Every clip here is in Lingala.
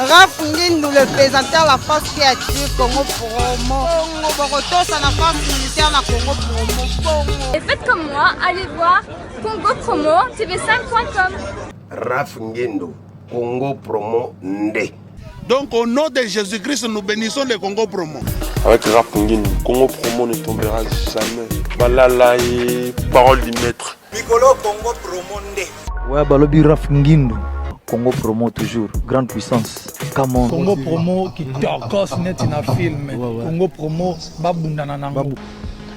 Raf Ngindu, le pesanteur, la force qui attire Congo Promo. Bongo, bokotosa na force militaire na Congo Promo. Bongo. Et faites comme moi, allez voir Congo Promo TV5.com. Raf Ngindu, Congo Promo Nde. Donc au nom de Jésus-Christ, nous bénissons le Congo Promo. Avec Raf Ngindu, Congo Promo ne tombera jamais. Balala et parole du maître. Mikolo Congo Promo nde. Ouais, balobi Raf Ngindu. Congo Promo toujours, grande puissance. Come on. Congo Promo kitokos neti na film. Ouais, ouais. Congo Promo babundana nango.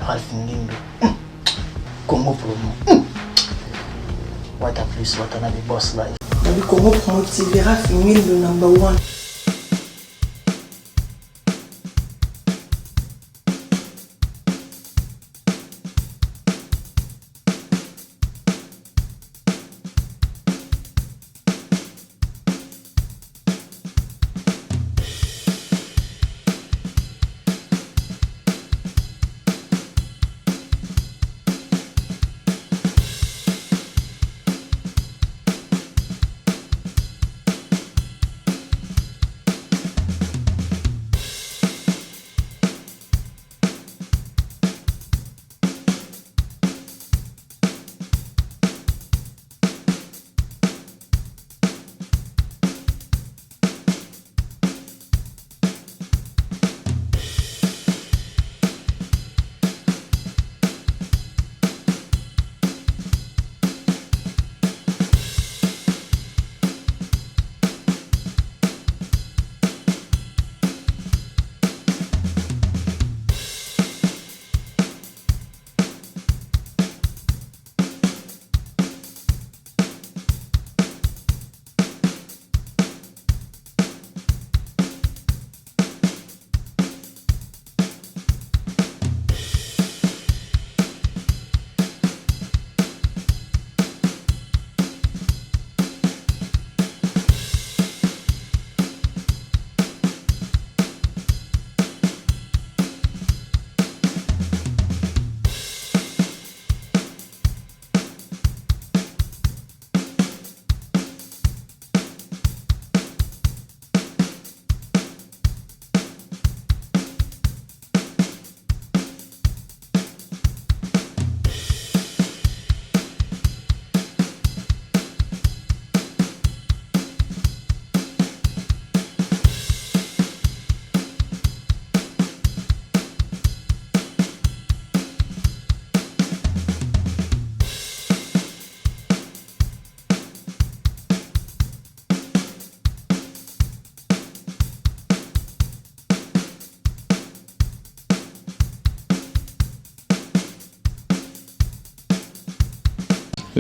Ralph Ngindu. Congo Promo. What a plus, what another boss life. Nabi Congo Promo TV, Ralph Ngindu number one.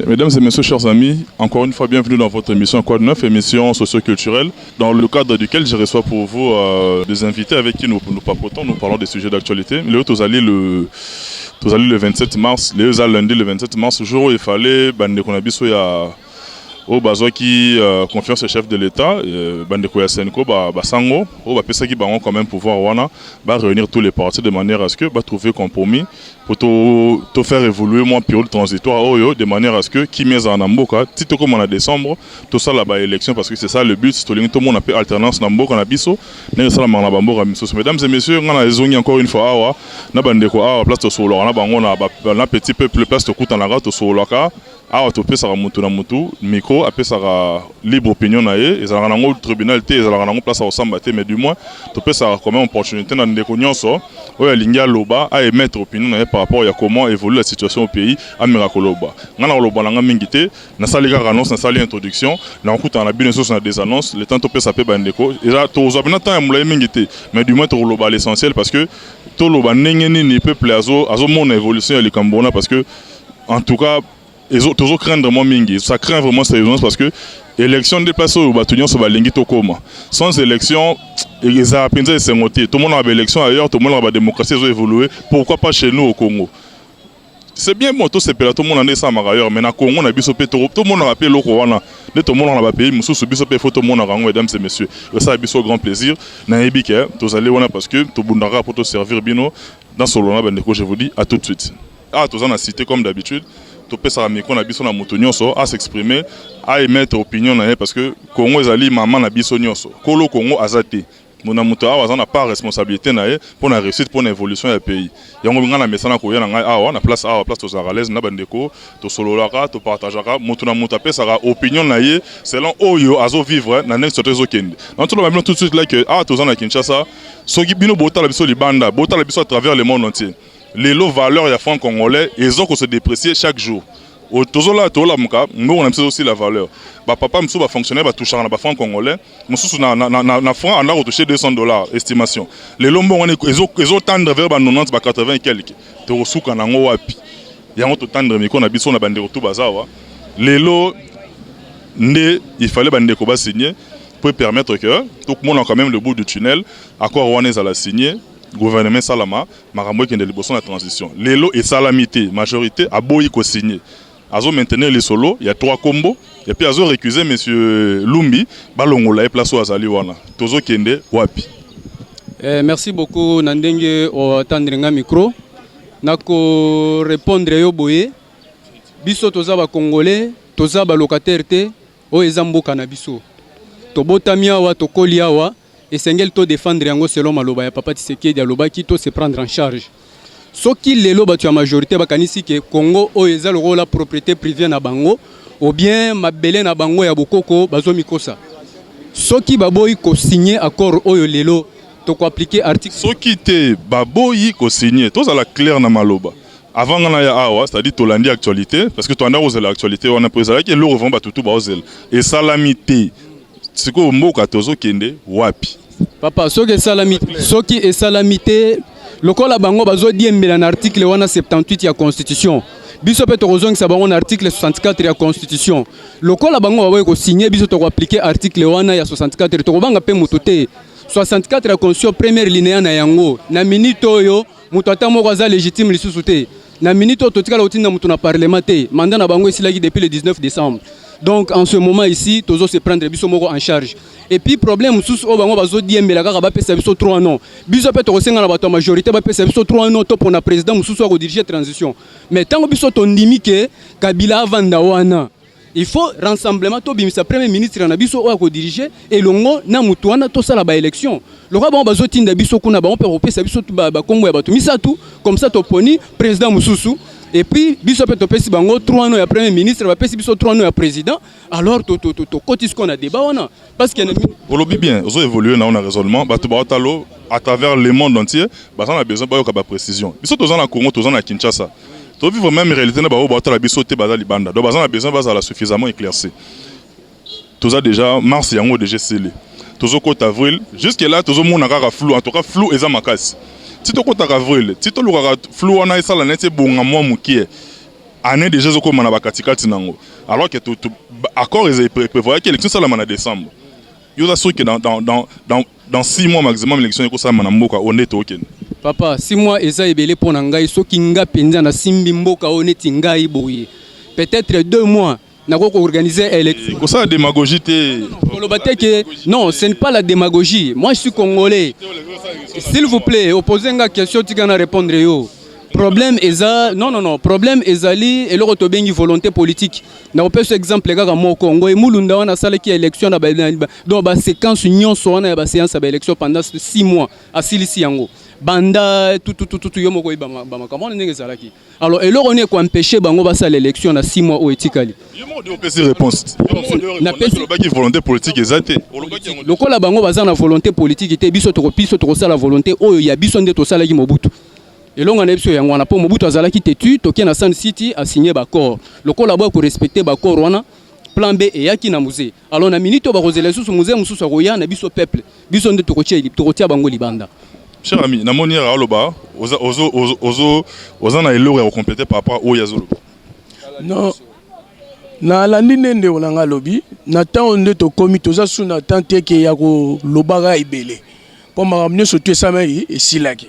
Mesdames et messieurs, chers amis, encore une fois, bienvenue dans votre émission Quoi de neuf, émission socio-culturelle, dans le cadre duquel je reçois pour vous des invités avec qui nous, nous papotons, nous parlons des sujets d'actualité. Le tozali le tozali le 27 mars, le lundi le 27 mars, jour où il fallait bandeko na biso ya oyo bazwaki confiance ya chef de l'État, bandeko ya CENCO, basango oyo bapesaki bango quand même pouvoir wana, ba réunir tous les partis de manière à ce que ba trouver compromis pour to faire évoluer mwa période transitoire oyo, de manière à ce que kimia ezala na mboka ti tokóma na décembre, tosala ba élection, parce que c'est ça le but. Tolingi tomona mpe alternance na mboka na biso ndenge esalamaka na bamboka misusu. Mesdames et messieurs, nga na ezongi encore une fois awa na bandeko awa, place tosololaka na bango na petit peuple, place tokutanaka, tosololaka awa, topesaka mutu na mutu micro, apesaka libre opinion na ye. Ezalaka nango tribunal te, ezalaka nango place ya kosamba te, mais du moins topesaka quand même opportunité na ndeko nyonso oyo alingi aloba, aémettre opinion na ye par rapport ya comment évolue la situation au pays, ameka koloba. Ngai na koloba na nga mingi te, nasali kaka annonce, nasali introduction, nakokutana na bino lisusu na des annonces, le temps topesa mpe bandeko. Eza tozwa mpena temps ya molai mingi te, mais du moins tokoloba l'essentiel, parce que toloba ndenge nini peuple azomona évolution ya likambo wana, parce que en tout cas tozo craindre mwa mingi, ça craint vraiment sérieusement, parce que élection nde place oyo bato nyonso balingi tokóma. Sans élection ezala mpenza esengo te. Tomonaka baélection ailleurs, tomonaka badémocratie ezo évoluer, pourquoi pas chez nous au Congo? C'est bien bon, tosepela, tomona nde esalamaka ailleurs, mais na Congo na biso mpe tomonaka mpe eloko wana nde tomonaka na bapays mosusu, biso mpe faut tomonaka yango. Mesdames et messieurs, esala biso grand plaisir. Nayebi ke tozali wana parce que tobundaka mpo toservir bino. Dans solo na bandeko, je vous dis à tout de suite. Ah, toza na cité comme d'habitude. Topesaka micro na biso na moto nyonso a s'exprimer, a émettre opinion na ye, parce que Congo ezali mama na biso nyonso. Kolo Congo aza te na moto awa aza na part responsabilité na ye mpo na réussite, mpo na évolution ya pays. Yango ngai na mesana koya na ngai awa na place, awa place tozalaka l'aise na bandeko, tosololaka, topartageaka, moto na moto apesaka opinion na ye selon oyo azovivre na ndenge soto ezokende. Na toloba bino tout de suite là que awa toza na Kinshasa. Soki bino botala biso libanda, botala biso à travers le monde entier, lelo valeur ya franc congolais eza kose déprécier chaque jour. Tozolala, tolamuka, mbongo na biso ezosila valeur. Bapapa mosusu, bafonctionnaire, batouchaka na bafranc congolais mosusu na franc anda kotouche 200 $ estimation. Lelo mbongo wana ezotendre vers ba 90, ba 80 et quelque. Tokosuka nango wapi? Yango totendre micro na biso na bandeko tu baza awa. Lelo nde il fallait bandeko basigner pour permettre que tokomona quand même le bout du tunnel. Accord wana ezala signé, gouvernement esalama, makambo ekende liboso na transition. Lelo esalami te. Majorité aboyi kosigner, azo maintenir lisolo ya trois kombo et puis azo récuser monsieur Lumbi, balongola ye place oyo azali wana. Tozokende wapi? Merci beaucoup na ndenge otendre nga micro. Nako répondre yo boye: biso toza bacongolais, toza balocataire te. Oyo eza mboka na biso, tobotami awa, tokoli awa, esengeli todéfendre yango selon maloba ya papa Tshisekedi. Alobaki to se prendre en charge. Soki lelo bato ya majorité bakanisi ke Congo oyo eza lokola propriété privée na bango ou bien mabele na bango ya bokoko, bazomikosa. Soki baboyi kosigner accord oyo lelo, tokoappliquer article. Soki te baboyi kosigner, tozala clair na maloba. Avant nga na ya awa, c'est-à-dire tolandi actualité, parce que toanda kozela actualité wana mpo ezalaki eloko vraiment bato tu baozela. Esalami te. Sikoyo mboka tozokende wapi? Papa, soki esalami te, lokola bango bazodiembela na article wana 78 ya constitution, biso mpe tokozongisa bango na article 64 ya constitution. Lokola bango baboyi kosigner, biso tokoappliquer article wana ya 64. Tokobanga mpe moto te. 64 ya constitution, première alinéa na yango: na minute oyo, moto ata moko aza légitime lisusu te. Na minute oyo, totikala kotinda moto na parlement te. Mandat na bango esilaki depuis le 19 décembre. Donc en ce moment ici, tozo se prendre biso moko en charge. Et puis problème mosusu oyo bango bazodiembela kaka, bapesa biso 3 noms. Biso mpe tokosenga na bato ya majorité bapesa biso 3 noms to mpona président mosusu akodirige transition. Mais ntango biso tondimi ke Kabila avanda wana, il faut rassemblement, tobimisa premier ministre na biso oyo akodirige elongo na motu wana, tosala baélection. Lokola bango bazotinda biso kuna, bango mpe kopesa biso bakombo ya bato misatu, comme ça toponi président mosusu. Et puis biso mpe topesi bango 3 noms ya premier ministre, bapesi biso 3 noms ya président. Alors tokoti sikoyo na débat wana, parce que Olobi bien, ozo évoluer na raisonnement. Bato baotalo à travers le monde entier, baza na besoin bayoka baprécision. Biso toza na Congo, toza na Kinshasa, tovivre même réalité na bango. Baotala biso te, baza libanda, donc baza na besoin bazala suffisamment éclairci. Toza déjà mars, yango déjà esili, tozokota avril. Jusque là tozomona kaka flou. En tout cas flou eza makasi. Ti tokotaka avril, ti tolukaka flou wana esala neti ebonga mwa mokie, année déjà ezokóma na bakatikati nango, alors que accord prévoyaki élection esalama na décembre. Yo oza sûr que dans 6 mois maximum élection ekosalama na mboka oyo nde tookende? Papa, 6 mois eza ebele mpo na ngai. Soki nga mpenza nasimbi mboka oyo neti ngai boye, peut-être 2 mois nakoki koorganiser élection. Kosala démagogie te. Koloba te ke non, ce n'est pas la démagogie. Moi, je suis congolais. S'il vous plaît, opose nga question, tika na répondre yo. Problème eza, non, non, non, problème ezali eloko tobengi volonté politique. Nakopesa exemple kaka moko: Ngoy Mulunda wana asalaki élection na donc baséquence nyonso wana ya baséance ya baélection pendant 6 mois, asilisi yango banda tututututu. Yo moko oyeba bamakambo wana ndenge ezalaki. Alors eloko nini ekoempêche bango basala élection na 6 mois oyo etikali? Opesi réponse. Olobaki volonté politique eza te. Lokola bango baza na volonté politique te, biso tokosala volonté oyo ya biso nde tosalaki Mobutu. Elonga na biso yango wana, mpo Mobutu azalaki têtu. Toke na Sun City, asigné baaccord. Lokola boya korespecter baaccord wana, plan B eyaki na Mzee. Alors na minute oyo bakozela lisusu Mzee mosusu akoya na biso peuple, biso nde tokotia bango libanda. Cher ami, namoni yaka oloba oza na eloko ya kocompléter par rapport oyo azoloba. Non, nalandi nde ndeko na ngai alobi. Na ntango nde tokómi, toza su na temps te ke ya kolobaka ebele, mpo makambo nyonso to esalamaki, esilaki.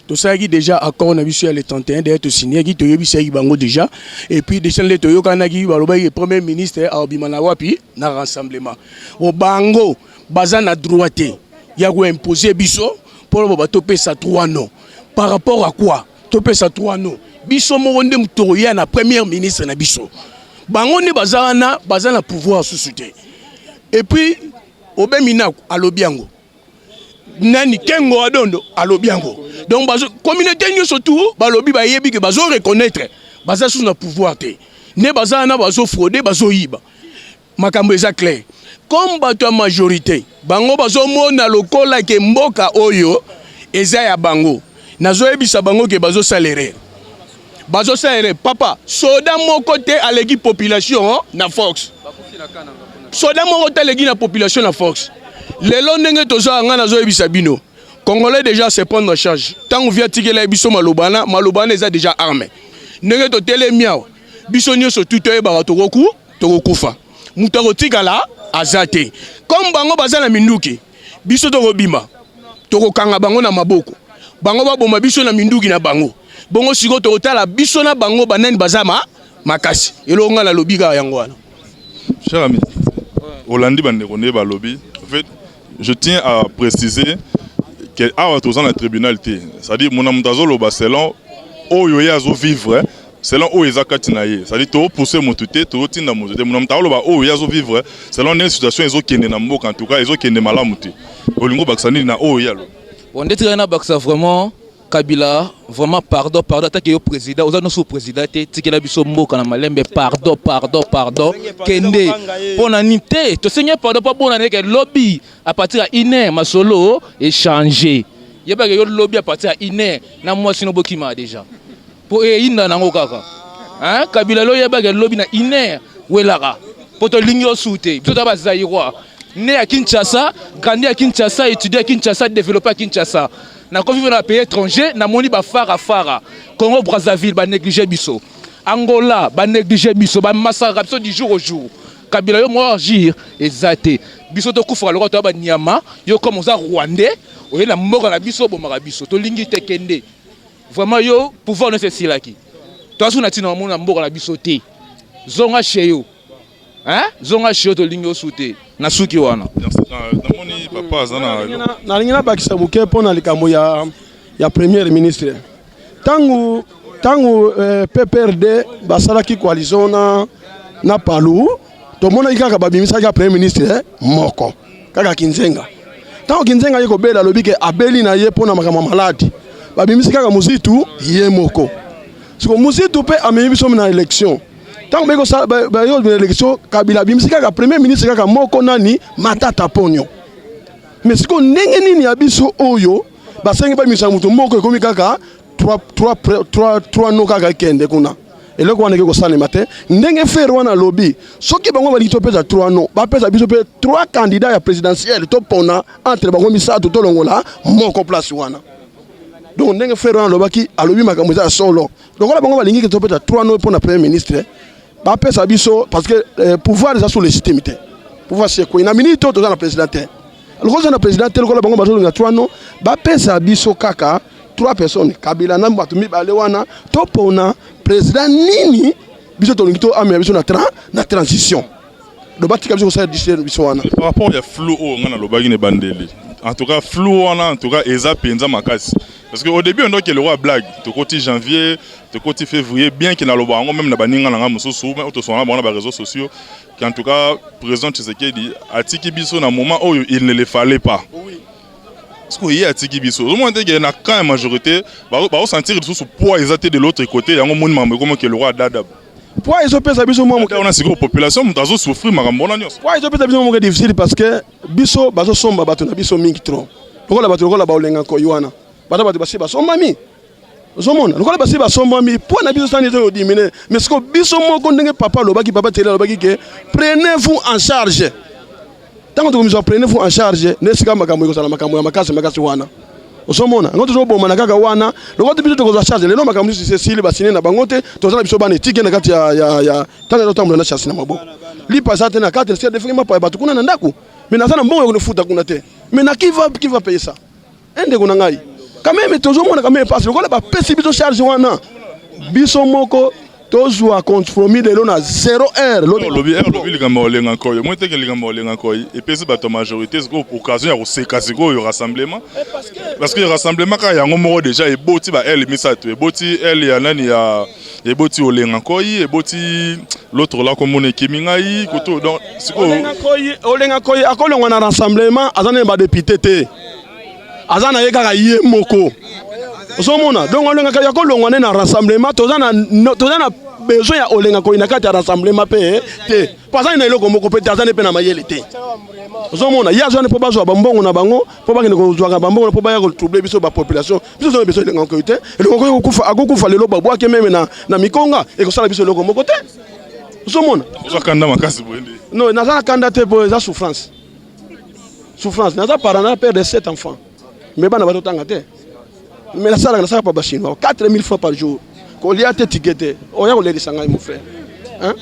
Tosalaki déjà accord na biso ya le 31. D'ailleurs tosignaki, toyebisaki bango déjà. Et puis déjà nde toyokanaki, balobaki premier ministre akobima na wapi? Na rassemblement. Bo bango baza na droit te ya koimpose biso mpo loba topesa trois noms. Par rapport à quoi? Topesa 3 non, biso moko nde tokoya na premier ministre na biso. Bango nde baza wana, baza na pouvoir susu te. Et puis Aubin Minaku alobi yango, nani Kengo Adondo alobi yango. Donc bazo communauté nyonso tout balobi, bayebi ke bazo reconnaître baza susu na pouvoir te, nde baza wana bazo fraude, bazoyiba. Makambo eza clair. Comme bato ya majorité, bango bazomona lokola ke mboka oyo eza ya bango, nazoyebisa bango ke bazosala erreur, bazosala erreur. Papa, soda moko te aleki population na force. Soda moko te aleki na population na force. Lelo ndenge toza, nga nazoyebisa bino, Congolais déjà se prendre en charge. Ntango via tikela ye biso maloba wana, maloba wana eza déjà arme. Ndenge totelemi awa, biso nyonso tu toyebaka tokokufa, moto akotikala aza te. Comme bango baza na minduki, biso tokobima, tokokanga bango na maboko, bango baboma biso na minduki na bango. Bongo sikoyo tokotala biso na bango banani baza ma makasi. Eloko ngai nalobi kaka yango wana. Cher ami, olandi bandeko nde balobi. En fait, je tiens à préciser que awa toza na tribunal te, c'est-à-dire mona moto azoloba selon oyo ye azovivre, selon oyo eza kati na ye. C'est-à-dire topousse motu te, tozotinda motu te. Mona moto azoloba oyo ye azovivre selon ndenge situation ezokende na mboka. En tout cas, ezokende malamu te. Olingi obakisa nini na oyo ye alobi? Bon, ndeti kaka nabakisa, vraiment Kabila, vraiment pardon, pardon. Atake yo président, oza nyonso président te, tikela biso mboka na malembe. Pardon, pardon, pardon, kende. Mpo na nini te tosengi pardon? Mpo bona ndeke lobi à partir ya une heure masolo échange. Yebaka yo lobi à partir ya une heure na mwasi no bokima déjà, mpo eyinda nango kaka. Hein? Kabila, lo yebaka lobi na une heure welaka, mpo tolingi yo su te. Biso toza Bazaïrois, né à Kinshasa, grandi à Kinshasa, étudié à Kinshasa, développé à Kinshasa. Nakomi na pays étranger, namoni bafara fara. Congo Brazzaville banéglige biso, Angola banéglige biso, bamassacre biso du jour au jour. Kabila, yo moko agir eza te. Biso tokufaka lokola toya banyama. Yo comme oza Rwandais, oye na mboka na biso, obomaka biso, tolingi te. Kende vraiment. Yo pouvoir nyonso esilaki, toasu na ntina mamona na mboka na biso te. Zonga chez yo, hein? Zonga chez yo, tolingi yo su te. Na suki wana. Namoni papa aza na Nalingi nabakisa moke mpo na likambo ya premier ministre. Ntango PPRD basalaki coalition na Palu, tomonaki kaka babimisaki ya premier ministre moko kaka Kinzenga. Ntango Kinzenga ye kobela, alobi ke abeli na ye mpo na makambo ya maladi, babimisi kaka Muzitu ye moko. Siko Muzitu mpe amemi biso na élection. Ntango baye na élection, Kabila abimisi kaka premier ministre kaka moko, nani? Matata Ponyo. Mais sikoyo ndenge nini ya biso oyo basengi babimisa moto moko, ekomi kaka 3 no kaka ekende kuna? Eloko wana eke kosalema te. Ndenge frère wana alobi, soki bango balingi topesa 3 no, bapesa biso mpe 3 candidat ya présidentielle, topona entre bango misato, tolongola moko place wana. Donc ndenge frère wana alobaki, alobi makambo eza ya solo. Lokola bango balingi ke topesa 3 no mpo na premier ministre, bapesa biso, parce que pouvoir eza sous légitime te. Pouvoir sekwei na minute oyo, toza na président te. Lokola oza na président te, lokola bango bazolinga 3 no, bapesa biso kaka 3 personnes, Kabila na bato mibale wana, topona président nini biso tolingi to amema biso na transition. Donc batika biso kosala décision biso wana. Par rapport ya flou oyo ngai nalobaki na ebandeli, en tout cas flou wana, en tout cas eza mpenza makasi, parce que au début ondoki eloko ya blague. Tokoti janvier, tokoti février, bien ke naloba yango même na baninga na ngai mosusu oyo tosonga bango na baréseaux sociaux, qu'en tout cas président Tshisekedi atiki biso na moment oyo il ne le fallait pas. Parce que ye atiki biso, ozomona te ke na camp ya majorité baosentir lisusu poids eza te. De l'autre côté, yango moni makambo ekomoki eloko ya dada. Poids ezopesa biso mwa moke wana. Sikoyo population moto azosouffrir makambo wana nyonso. Poids ezopesa biso mwa moke difficile, parce que biso bazosomba bato na biso mingi trop. Lokola bato lokola baolenga nkoi wana, baza bato basi basombami. Ozomona lokola basi basombami, poids na biso sani ezoyodiminuer. Mais sikoyo biso moko, ndenge papa alobaki, papa Tele alobaki ke prenez-vous en charge. Ntango tokomizwa prenez-vous en charge, nde esika makambo ekozala makambo ya makasi makasi wana. Ozomona yango, tozobomana kaka wana. Lokola biso tokozwa charge lelo, makambo nyonso esili, basine na bango te. Toza na biso bana etike na kati ya ntango ezotambola na chasi na maboko, lipa eza te na kati esika defiki mapa ya bato kuna na ndako. Mais naza na mbongo ya kofuta kuna te. Mais na qui va payer ça? Ndeko na ngai, quand même tozomona quand même pasi. Lokola bapesi biso charge wana, biso moko. Tozwa compromis lelo na 0 heure. Olobi olobi likambo ya Olenga Nkoy, omoni te ke likambo ya Olenga Nkoy epesi bato ya majorité sikoyo occasion ya koseka sikoyo rassemblement, parce que rassemblement kaka yango moko déjà eboti ba aile misato, eboti aile ya nani, ya eboti Olenga Nkoy, eboti l'autre là, komona ekimi ngai koto. Donc sikoyo Olenga Nkoy akolongwa na rassemblement, aza na badéputé te, aza na ye kaka ye moko, ozomona. Donc Olenga Nkoy akolongwa nde na rassemblement. Toza na besoin ya Olenga Nkoy na kati ya rassemblement mpe te, po aza na eloko moko mpe te, aza ne mpe na mayele te, ozomona. Ye azwa ne mpo bazwa bambongo na bango, mpo bakende kozwaka bambongo, mpo baya kotroubler biso bapopulation. Biso toza besoin Olenga Nkoy te. Olenga Nkoy akokufa, akokufa lelo, babwake même na mikonga, ekosala biso eloko moko te, ozomona. Ozwa kanda makasi boye nde? Non, naza na kanda te, po eza souffrance, souffrance. Naza parent, naza père de sept enfants, mais bana bazotanga te. Mais nasalaka, nasalaka pa bachinois, 4000 francs par jour, kolia te, tike te, oya kolelisa ngai, mon frère, hein?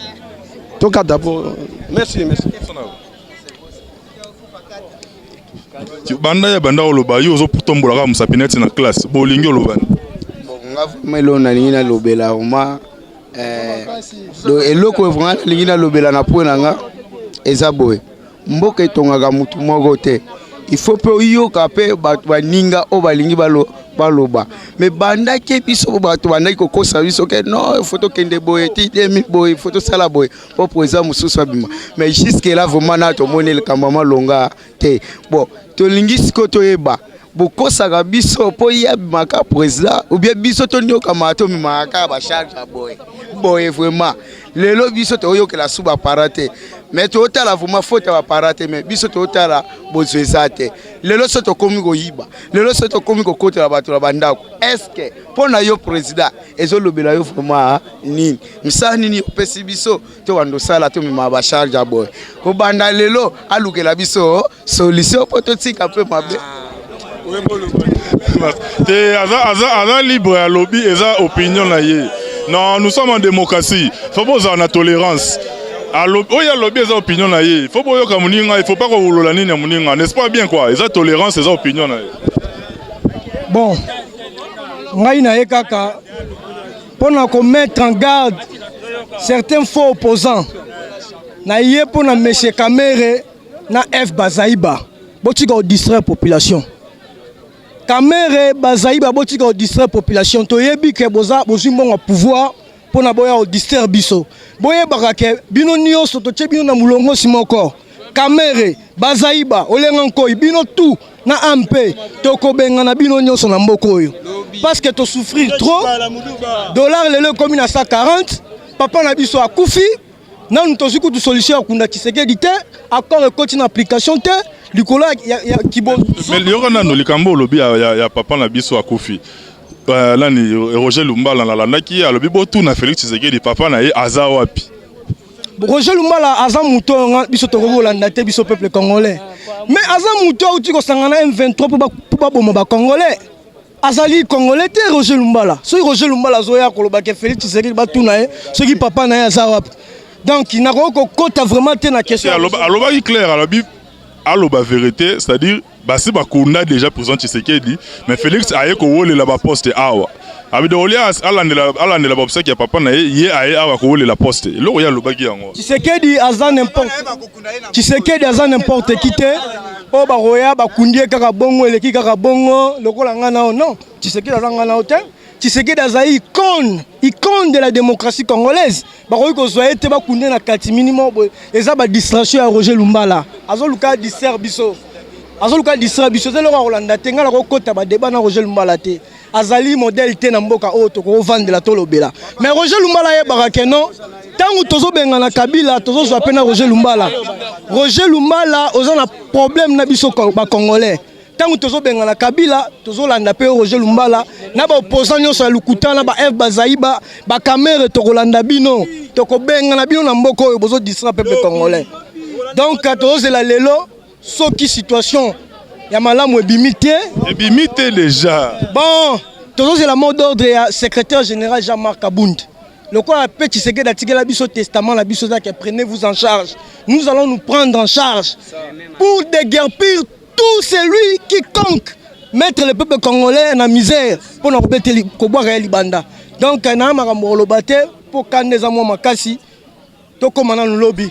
Toka d'abord, merci, merci. Banda ya banda oloba, yo ozotombola kaka mosapi neti na classe. Bolingi oloba ni? Nga vraiment, eloko nalingi nalobela vraiment, donc eloko vraiment nalingi nalobela na point na nga eza boye: mboka etongaka mutu moko te. Il faut mpe oyoka mpe bato baninga oyo balingi baloba. Mais bandaki biso bato bandaki kokosa biso ke non, faut tokende boye ti 2000 boye, faut tosala boye mpo président mosusu abima. Mais jusque là vraiment na tomoni likambo ya malonga te. Bon, tolingi sikoyo toyeba, bokosaka biso mpo ye abimaka président ou bien biso tonyokamaka, tomemaka kaka bacharge ya boye boye? Vraiment lelo biso toyokela su baparents te, mais totala vraiment faute ya baparents te, mais biso totala bozwa eza te. Lelo so tokomi koyiba, lelo so tokomi kokotela bato na bandako, est-ce mpo na yo président ezolobela yo vraiment nini? Misala nini opesi biso to banda osala tomemaka bacharge ya boye? Kobanda lelo alukela biso solution mpo totika mpe mabe. Te, aza libre, alobi eza opinion na ye. Non, nous sommes en démocratie, faut bozala na tolérance. Oyo alobi eza opinion na ye, faut boyoka moninga, il faut pas kowulola nini ya moninga, n'est-ce pas bien quoi? Eza tolérance, eza opinion na ye. Bon, ngai na ye kaka mpona komettre en garde certains faux opposants na ye, mpona monsieur Kamerhe na F Bazaiba, botika kodistraire population. Kamerhe, Bazaiba, botika kodistraire population. Toyebi ke boza bozwi mbongo ya pouvoir mpona boya kodistraire biso. Boyebaka ke bino nyonso totie bino na molongosi moko. Kamerhe, Bazaiba, Olenga Nkoi, bino tout na amp, tokobengana bino nyonso na mboka oyo, parce que tosouffrir trop. Dollar lelo ekomi na 140. Papa na biso akufi, nanu tozwi kutu solution ya kunda Tshisekedi te, accord ekoti na application te likolo ya kibo. Mais yoka nano likambo olobi ya papa na biso akufi. Nani, Roger Lumbala, nalandaki ye, alobi botuna Félix Tshisekedi papa na ye aza wapi. Roger Lumbala aza moto oyo nga biso tokoki kolanda te, biso peuple congolais. Mais aza moto auti kosangana M23 mpo baboma bacongolais. Azali congolais te, Roger Lumbala. Soki Roger Lumbala azoya koloba ke Félix Tshisekedi batuna ye soki papa na ye aza wapi, donc nakoki kokota vraiment te na question. Alobaki clair, alobi, aloba vérité, c'est-à-dire basi bakunda déjà président Tshisekedi, mais Félix aye kowolela baposte awa. Abi donc olia alandela baobsèques ya papa na ye, ye aye awa kowolela poste. Eloko ye alobaki yango. Tshisekedi aza n'importe qui te oyo bakoya bakundi ye kaka bongo, eleki kaka bongo lokola ngai na yo. Non, Tshisekedi aza ngai na yo te. Tshisekedi azali icône, icône de la démocratie congolaise. Bakoki kozwa ye te bakundi ye na katimini moko boye. Eza badistraction ya Roger Lumbala, azoluka distraire biso, azoluka distraire biso. Eza eloko ya kolanda te. Ngai nakokota badébat na Roger Lumbala te, azali modèle te na mboka oyo tokovandela tolobela. Mais Roger Lumbala ayebaka ke non, ntango tozobengana Kabila, tozozwa mpe na Roger Lumbala. Roger Lumbala, oza na problème na biso bacongolais. Ntango tozobengana Kabila, tozolanda mpe Roger Lumbala na baopposant nyonso ya lokuta na ba F Bazaiba, baKamerhe. Tokolanda bino, tokobengana bino na mboka oyo. Bozodistraire peuple congolais. Donc tozozela lelo, soki situation ya malamu ebimi te. Ebimi te déjà. Bon, tozozela mot d'ordre ya secrétaire général Jean-Marc Kabund. Lokola mpe Tshisekedi atikela biso testament na biso ezaka "prenez-vous en charge", nous allons nous prendre en charge pour déguerpir tout celui quiconque mettre le peuple congolais na misère, mpona kobeteli kobwaka ye libanda. Donc na makambo koloba te. mpo kanda eza mwa makasi. Tokóma nanu lobi,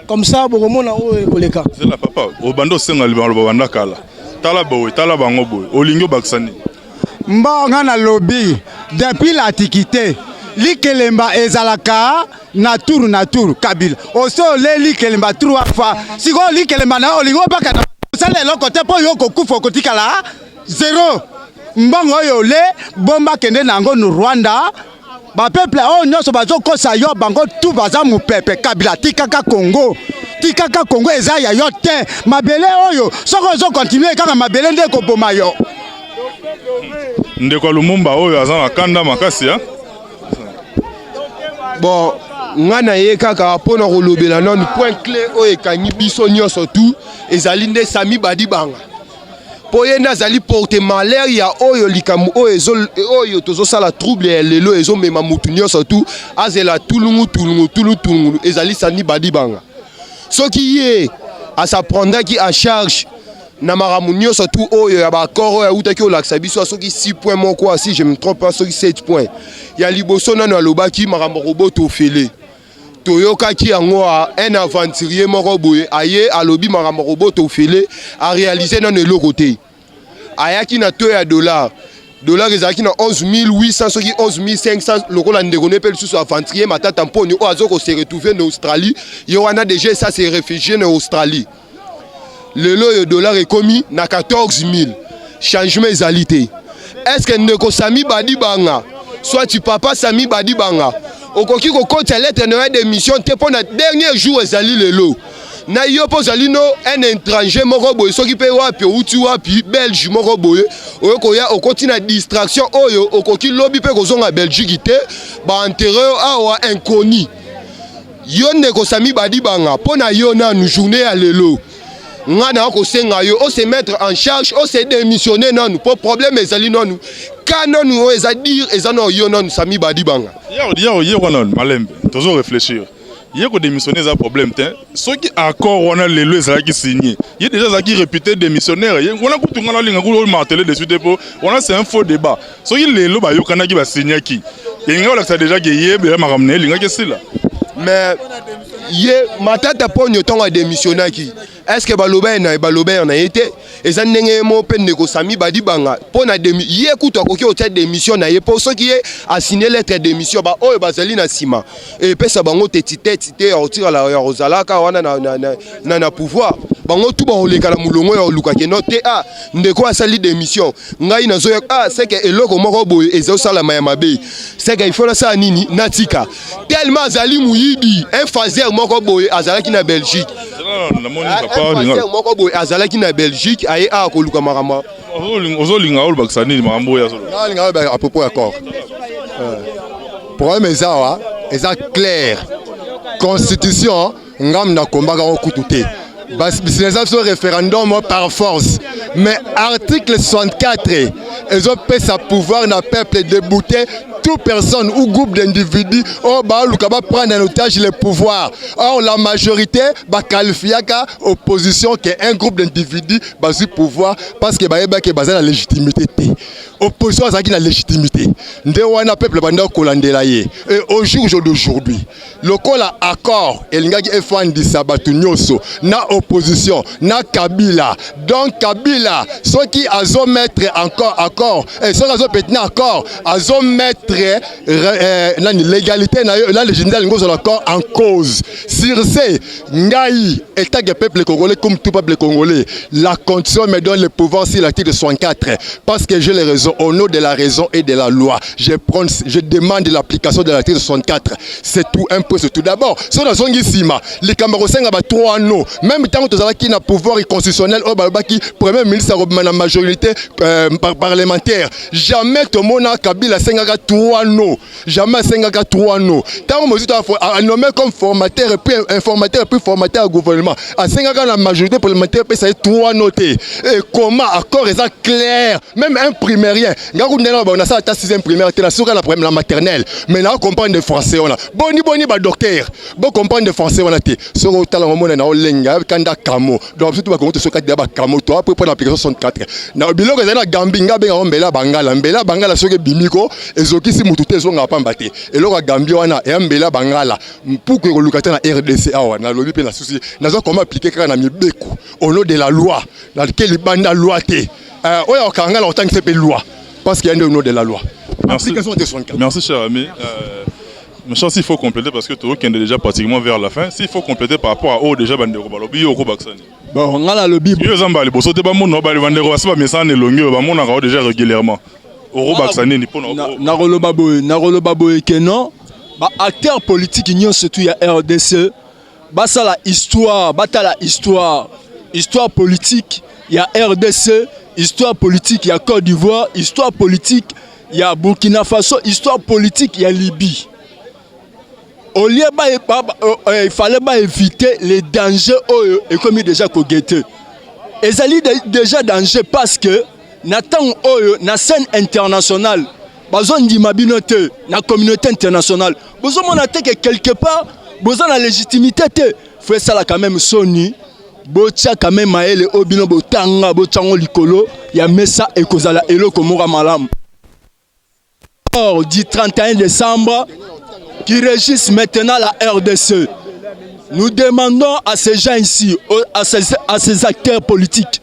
comme ça bokomona oyo ekoleka. Zela papa, obanda osenga maloba banda kala. Tala boye, tala bango boye, olingi obakisa nini? Mbongo nalobi, depuis l'antiquité likelemba ezalaka na tour na tour. Kabila oso ole likelemba trois fois. Sikoyo likelemba na yo olingi obaka na osala eloko te, mpo yo kokufa okotikala zero. Mbongo oyo ole bomba, kende na yango no Rwanda. Bapeuple oyo nyonso bazokosa yo, bango tu baza mopepe. Kabila, tikaka Kongo, tikaka Kongo, eza ya yo te mabele oyo. Soki ozocontinuer kaka, mabele nde ekoboma yo. Ndeko ya Lumumba oyo aza na kanda makasi ya. Bon, nga na ye kaka mpona kolobela nanu point clé oyo ekangi biso nyonso tu, ezali nde Sami Badibanga, mpo ye nde azali porte malheur ya oyo likambo oyo oyo tozosala. Trouble ya lelo ezomema mutu nyonso tu azela tulungu tulungu tulu tulungu, ezali Sami Badibanga. Soki ye asaprendaki en charge na makambo nyonso tu oyo ya baaccord oyo awutaki olakisa biso, soki 6 point moko, si je me trompe pas, soki 7 point ya liboso, nano alobaki makambo kobota ofele. Toyokaki yango, un aventurier moko boye aye alobi makambo kobota ofele, aréaliser nano eloko te. Ayaki na taux ya dollar, dollar ezalaki na 11 800, soki 11 500. Lokola ndeko ne mpe lisusu aventurier Matata Mponi oyo aza kose retrouver na Australie, ye wana déjà esa se réfugié na Australie. Lelo oyo dollar ekomi na 14 000, changement ezali te. Est ce que ndeko Sami Badibanga, soit papa Sami Badibanga, okoki kokotisa lettre na yo démission te, mpo na dernier jour ezali lelo na yo, mpo ozali no un étranger moko boye, soki mpe wapi outi wapi, Belge moko boye, oyo koya okoti na distraction oyo, okoki lobi mpe kozonga Belgique te, baenterrer yo awa inconnu. Yo ndeko Sami Badibanga, mpo na yo nanu journée ya lelo, nga na kosenga yo ose mettre en charge, ose démissionner nanu, mpo problème ezali nanu ka nanu oyo eza dire eza na yo nanu Sami Badibanga. Ye wana malembe, tozo réfléchir. Ye kodémissionner eza problème te. Soki accord wana lelo ezalaki signé, ye déjà azalaki réputé démissionnaire. Ye wana kutu nga nalinga kutu marteler dessus te, mpo wana c'est un faux débat. Soki lelo bayokanaki, basignaki, elingi kolakisa déjà ke ye bela makambo na ye elingaki esila. Mais ye Matata Ponyo, ntango adémissionnaki, est ce que baloba ye na baloba na ye te? Eza ndenge ye moko mpe ndeko Sami Badibanga, mpo na ye kutu akoki kotia démission na ye, mpo soki ye asigne lettre démission, baoyo bazali na nsima epesa bango teti teti te ya kotikala ya kozalaka wana na pouvoir. Bango tu bakoleka na molongo ya koluka keno te. A ndeko asali démission, ngai nazoya, ah, seke eloko moko boye ezosalama ya mabe, seke il faut nasala nini? Natika. Tellement azali moyibi, un faiseur moko boye azalaki na Belgique, un moko boye azalaki na Belgique, aye awa koluka makambo. Ozolinga olobakisa nini makambo oyo? Nalinga à propos ya accord, problème eza awa, eza clair. Constitution ngam nakombaka yango kutu te, bisina eza biso référendum par force, mais article 64 ezopesa pouvoir na peuple débouter toute personne ou groupe d'individus oyo baluka baprendre en otage le pouvoir. Or la majorité baqualifiaka opposition ke un groupe d'individus bazwi pouvoir, parce que bayebaki baza na légitimité te. Opposition azalaki na légitimité, nde wana peuple banda kolandela ye. Et au jour d'aujourd'hui, lokola accord elingaki efandisa bato nyonso na opposition na Kabila, donc Kabila soki azomettre encore accord, eh, soki azopetina accord, azomettre nani légalité na yo, la légitimité alingi ozala accord en cause. Sur ce, ngai étant que peuple congolais, comme tout peuple congolais, la constitution me donne le pouvoir sur l'article 64, parce que j'ai les raisons. Au nom de la raison et de la loi, je demande l'application de l'article 64. C'est tout, un peu, c'est tout. D'abord, so nazongi nsima, likambo kosenga ba 3 no, même ntango tozalaki na pouvoir constitutionnel oyo balobaki premier ministre akobima na majorité parlementaire, jamais tomona Kabila asengaka 3 no, jamais asengaka 3 no. Ntango Mozito anommé comme formateur et puis informateur et puis formateur ya gouvernement, asengaka na majorité parlementaire epesa ye 3 no te. Et comment? Accord eza clair, même un primairien nga kutu ndenge na Nasala ata 6e primaire te, nasuka na na maternelle, mais na comprendre français wana. Boni boni ba docteur bo comprendre français wana te? Soki otala ngo, mona na olenga kanda kamo. Donc biso to bakongo tosoki kati ya bakamo to après mpo na application 64 na biloko ezali na Gambi. Nga abenga ngo mbela bangala, mbela bangala. Soki ebimi ko ezokisi mutu te, ezongaka pamba te. Eloko ya Gambi wana eya mbela bangala, mpuku ekoluka te na RDC. Awa nalobi mpe nasusi, naza koma appliquer kaka na mibeko, au nom de la loi. Nake libanda loi te, oyo akokanga na kotangisa mpe loi, parce qu'il y a au nom de la loi. Merci. Application de 64. Merci, cher ami. Mais s'il faut compléter, parce que tu es déjà pratiquement vers la fin, s'il faut compléter par rapport à oh, déjà bandeko balobi, yo okobakisa nini? Bon, nga nalobi Yo eza mbala liboso te bamona bandeko basi bamesana elongi oyo bamonaka o déjà régulièrement. Okobakisa nini mpona Nakoloba boye ke non, baacteur politique nyonso tu ya RDC basala histoire, batala histoire politique ya RDC, histoire politique ya Côte d'Ivoire, histoire politique ya Burkina Faso, histoire politique ya Libye. Au lieu il fallait baéviter les dangers oyo ekomi déjà koguetter. Ezali déjà danger, parce que na ntango oyo, na scène internationale, bazondima bino te. Na communauté internationale, bozomona te ke quelque part boza na légitimité te. Faut esala quand même soni. Botia quand même mayele oyo bino botanga, botiango likolo ya mesa, ekozala eloko moko ya malamu. Du 31 décembre qui régissent maintenant la RDC. Nous demandons à ces gens ici, à ces acteurs politiques,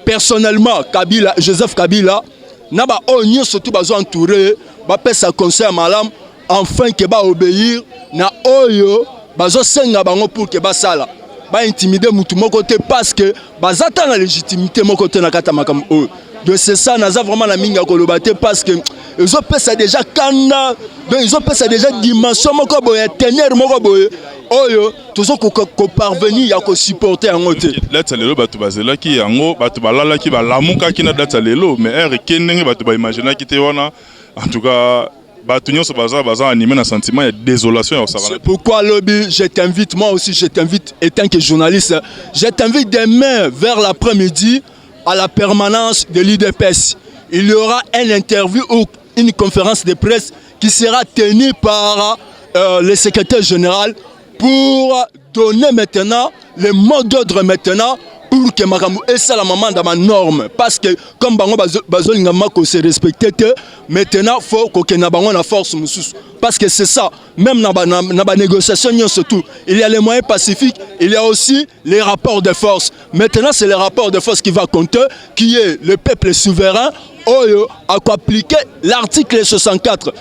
personnellement Kabila, Joseph Kabila, na ba oyo nyonso tu bazo entouré, bapesa conseil malamu enfin ke baobéir na oyo bazosenga bango pour ke basala, baintimider mutu moko te, parce que baza ta na légitimité moko te na kati ya makambo oyo. Donc c'est ça, naza vraiment na mingi ya koloba te, parce que ezopesa déjà kanda. Donc ezopesa déjà dimension moko boye, teneur moko boye oyo tozo koparvenir ya kosupporter yango te. Date ya lelo, bato bazelaki yango, bato balalaki, balamukaki na date ya lelo, mais heure eke ndenge bato baimaginaki te wana. En tout cas, bato nyonso baza animé na sentiment ya désolation ya kosakana. C'est pourquoi lobi, je t'invite, moi aussi je t'invite, étant que journaliste, je t'invite demain vers l'après-midi à la permanence de l'UDPS. Il y aura une interview ou une conférence de presse qui sera tenue par le secrétaire général pour donner maintenant le mot d'ordre maintenant pour que makambo esalama na banorme, parce que comme bango bazolinga ma kose respecter te, maintenant faut kokende na bango na force mosusu, parce que c'est ça même na banégociation nyonso tout. Il y a les moyens pacifiques, il y a aussi les rapports de force. Maintenant, c'est le rapport de force qui va compter, qui est le peuple souverain oyo akoappliquer l'article 64.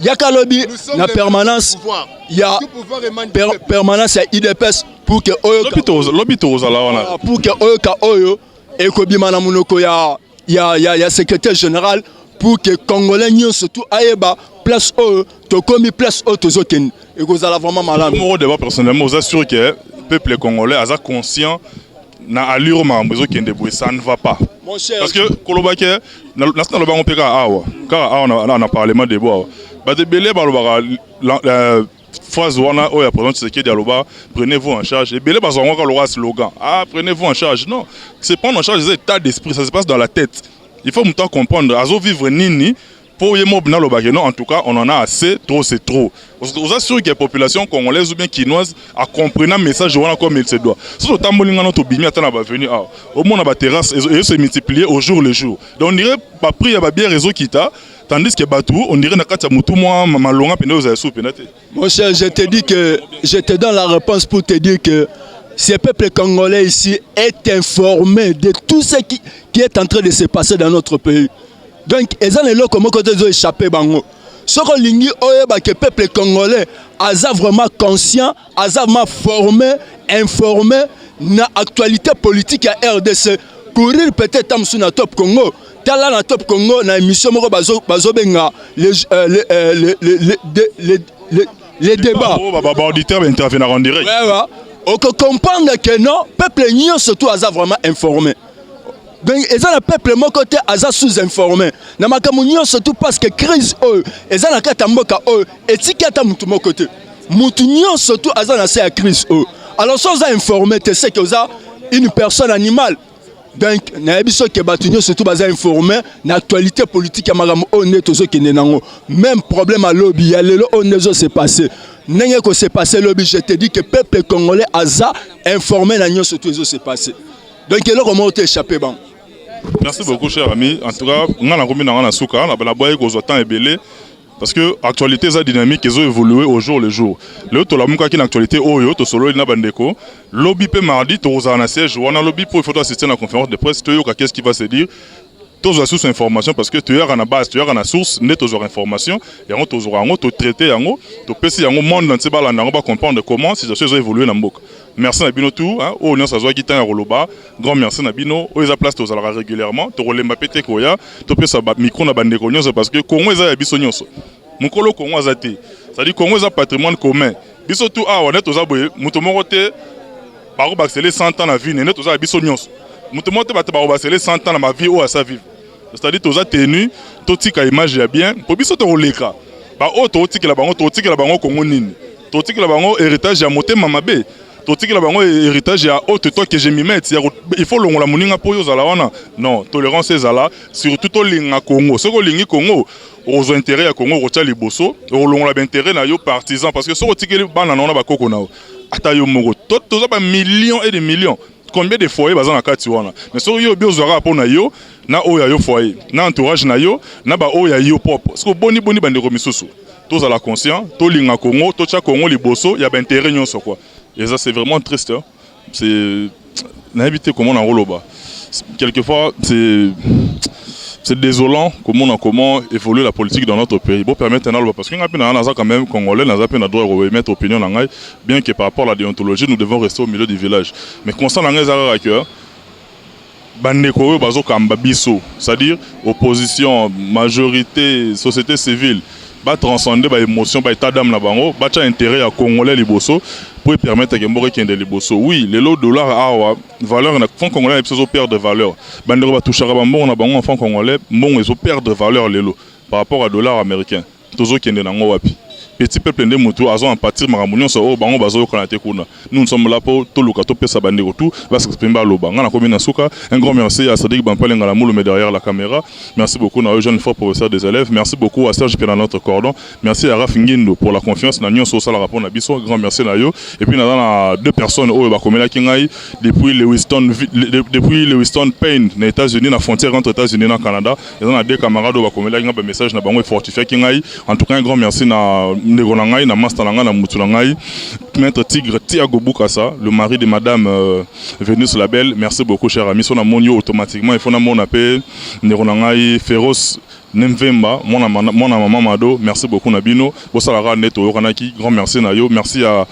Yaka lobi na permanence ya permanence ya UDPS pour que oyo Lobi tokozala wana. Pour que oyoka oyo ekobima na monoko ya secrétaire général, pour que Congolais nyonso tu ayeba place oyo tokomi, place oyo tozokende. Ekozala vraiment malamu. Moko débat, personnellement oza sûr que peuple congolais aza conscient na allure makambo ezokende boye, ça ne va pas? Mon cher, Parce que koloba ke nasi naloba yango mpe kaka awa na parlement debout awa, bato ebele balobaka phrase wana oyo ya président Tshisekedi aloba: "Prenez-vous en charge." Ebele bazwa yango kaka lokola slogan: "Ah, prenez-vous en charge." Non, c'est prendre en charge, eza état d'esprit, ça se passe dans la tête. Il faut moto comprendre azovivre nini mpo ye mo nalobaki: "Non, en tout cas, on en a assez, trop c'est trop." Oza sûr que population congolaise ou bien kinoise acomprena message wana comme il se doit? Soki totamboli ngano, tobimi ata na baavenue awa, omona baterrasse ezo se multiplier au jour le jour. Donc on dirait baprix ya babière ezokita, tandis que bato, on dirait na kati ya motu mwa malonga mpenza ozala su mpenza te. Mon cher, je te dis que je te donne la réponse pour te dire que ce peuple congolais ici est informé de tout ce qui est en train de se passer dans notre pays. Donc, eza na eloko moko te ezo échapper bango. Soki olingi oyeba ke peuple congolais aza vraiment conscient, aza vraiment formé, informé na actualité politique ya RDC, courir peut-être ta mosusu na Top Congo. Tala na Top Congo, na émission moko bazobenga les débats. Baauditeur baintervenaka en direct. Ouais. Okocomprendre que non, peuple nyonso tu aza vraiment informé. Donc eza na peuple moko te aza sous informé na makambo nyonso tu, parce que crise oyo eza na kati ya mboka oyo etiki ata mutu moko te. Mutu nyonso tu aza na se ya crise oyo. Alors so oza informé te, c'est que oza une personne animale. Donc nayebi soki bato nyonso tu baza informé na actualité politique ya makambo oyo nde tozokende nango. Même problème alobi ya lelo oyo nde ezose passe, ndenge ekose passe lobi, je te dis que peuple congolais aza informé na nyonso tu ezose passe. Donc eloko moko te échappé bango. Merci beaucoup, cher ami. En tout cas, nga nakomi na nga na suka na balaboyi kozwa temps ebele parce que actualité eza dynamique, ezo évoluer au jour le jour. Lelo tolamukaki na actualité oyo tosololi na bandeko. Lobi mpe mardi tokozala na siège wana lobi mpo il faut assister na conférence de presse, toyoka qu'est-ce qui va se dire, tozwa source information, parce que toyaka na base, toyaka na source nde tozwaka information yango, tozwaka yango, totraite yango, topesi yango monde entier balanda yango, bacomprendre comment situation ezo évolue na mboka. Merci na bino tout oyo nyonso azwaki ntango ya koloba. Grand merci na bino. Oyo eza place tozalaka régulièrement, tokolemba mpe te koya topesa micro na bandeko nyonso, parce que Congo eza ya biso nyonso. Mokolo Congo aza te, c'est-à-dire Congo eza patrimoine commun. Biso tu awa nde toza boye, moto moko te bakobakisele 100 ans na vie nde toza ya biso nyonso. Moto moko te bato bakobakisele 100 ans na ma vie oyo asa vivre, c'est-à-dire toza tenu totika image ya bien mpo biso tokoleka. Baoyo tokotikela bango, tokotikela bango Kongo nini? Tokotikela bango héritage ya motema mabe? Totikela bango héritage ya ôte toi que je m'y mette, ya il faut longola moninga mpo oyo ozala wana? Non, tolérance ezala, surtout tolinga Congo. Soki olingi Congo, okozwa intérêt ya Congo, okotia liboso, okolongola baintérêt na yo partisan, parce que soki otikeli bana na yo na bakoko na yo, ata yo moko, toza bamillions et des millions, combien de foyer baza na kati wana? Mais soki yo obi ozwaka mpo na yo na oyo ya yo foyer, na entourage na yo, na baoyo ya yo propre, soki boni boni bandeko misusu, tozala conscient, tolinga Congo, totya Congo liboso ya baintérêt nyonso quoi. Eza, c'est vraiment triste, hein? C'est, nayebi te comment nakoloba, quelquefois c'est désolant comment évolue la politique dans notre pays. Bon, permettre naloba parce que nga mpe na naza quand même congolais, naza mpe na droit ya koémettre opinion na ngai, bien que par rapport à la déontologie, nous devons rester au milieu du village. Mais constat na ngai eza kaka que bandeko oyo bazokamba biso, c'est-à-dire opposition, majorité, société civile, batranscende baémotion, baétat d'âme na bango, batya intérêt ya congolais liboso po epermettre ke mboka ekende liboso. Oui, lelo dollar awa, valeur na franc congolais na biso ezoperdre valeur. Bandeko batouchaka bambongo na bango en franc congolais, mbongo ezoperdre valeur lelo par rapport à dollar américain. Tozokende nango wapi? Petit peuple nde motu azo en pâtir makambo nyonso oyo bango bazoyokana te kuna. Nous, nous sommes là po toluka topesa bandeko tu basexprime, baloba. Nga nakomi na suka. Un grand merci à Sadik Bampalenga la Mouloume derrière la caméra. Merci beaucoup na jeune frère, professeur des élèves. Merci beaucoup à Serge Pena, notre cordon. Merci à Raf Ngindo pour la confiance na nyonso osalaka mpona biso. Grand merci na yo. Et puis naza na deux personnes oyo bakomelaki ngai depuis Lewiston Payne na États-Unis, na frontière entre États-Unis na Canada. Eza na deux camarades oyo bakomelaki ngai bamessage na bango, efortifiaki ngai. En tout cas, un grand merci na ndeko na ngai, na master na ngai, na mutu na ngai, maître Tigre Tiago Bukasa, le mari de madame Vénus Labelle. Merci beaucoup, cher ami. So namoni yo, automatiquement il faut namona mpe ndeko na ngai Féroce Nemvemba, mwana mama Mado. Merci beaucoup na bino, bosalaka nde toyokanaki. Grand merci na yo. Merci à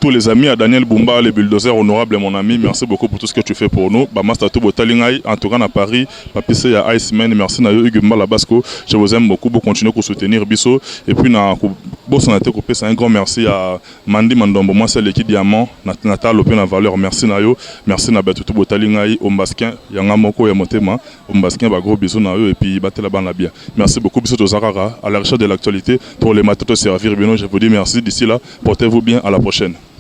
tous les amis, à Daniel Bumba, le bulldozer honorable, mon ami, merci beaucoup pour tout ce que tu fais pour nous. Bamaster to botali ngai, en tout cas na Paris, papise ya Iceman, merci na yo. Hugues Mbala Basco, je vous aime beaucoup. Bo continuer ko soutenir biso. Et puis na bosana te kopesa un grand merci à Mandi Mandombo, mwasi aleki diamant na talo mpe na valeur. Merci na yo. Merci na bato to botali ngai. Ombaskin yanga moko ya motema, Ombaskin, bagros bisous na yo et puis batela bana bien. Merci beaucoup. Biso toza kaka à la recherche de l'actualité pour les matins, servir bino. Je vous dis merci. D'ici là, portez-vous bien, à la prochaine.